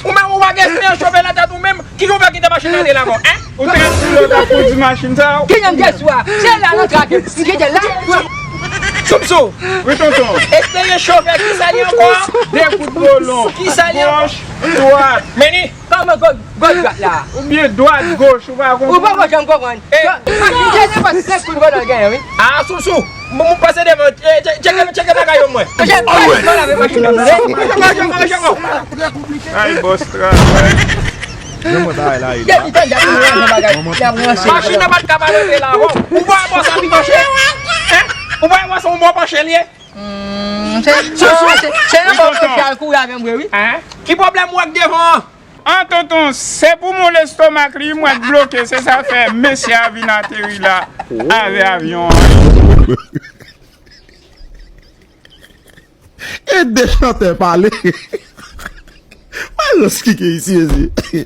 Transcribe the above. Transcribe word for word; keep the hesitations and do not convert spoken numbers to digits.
Ou menm ou pa gen espeyans chofe nan tèt ou menm? Kijan w fè kite machin nan ale la ankò, en? Ou te di lòt ap kondi machin sa? Ki jan de swa? Se la nan trake. Ki te la? Soupsou. Wi, tonton. Espeyans chofe, ki sa li ankò? De kout volon. Ki sa li ankò? Goch, dwat. Meni. Kòman goch, goch, dwat la? Oubyen dwat, goch, ou pa konprann? Ou pa janm konprann. Machin te depanse senk kout volon l genyen, wi. A, Soupsou. Bon, bon, pase devan. Tcheke, tcheke bagay yo mwen. Machin, machin, machin, machin, machin. Ay, bòs travay. Jan mwen bagay la ye la. Machin nan pa t ka pa rete la, bon. Ou pa wè bòs la pi panche? En? Ou pa wè bòs la yon bon panche li ye? Se, se, se, se yon bon panche al kouri avè m vre, wi. Ki pwoblèm ou wè k devan an? An, tonton, se pou mon lestomak li, mwen t bloke, se sa fè mesye a vin ateri la avè avyon an. E de chantè pale. Mwen rans kike isi, ezi.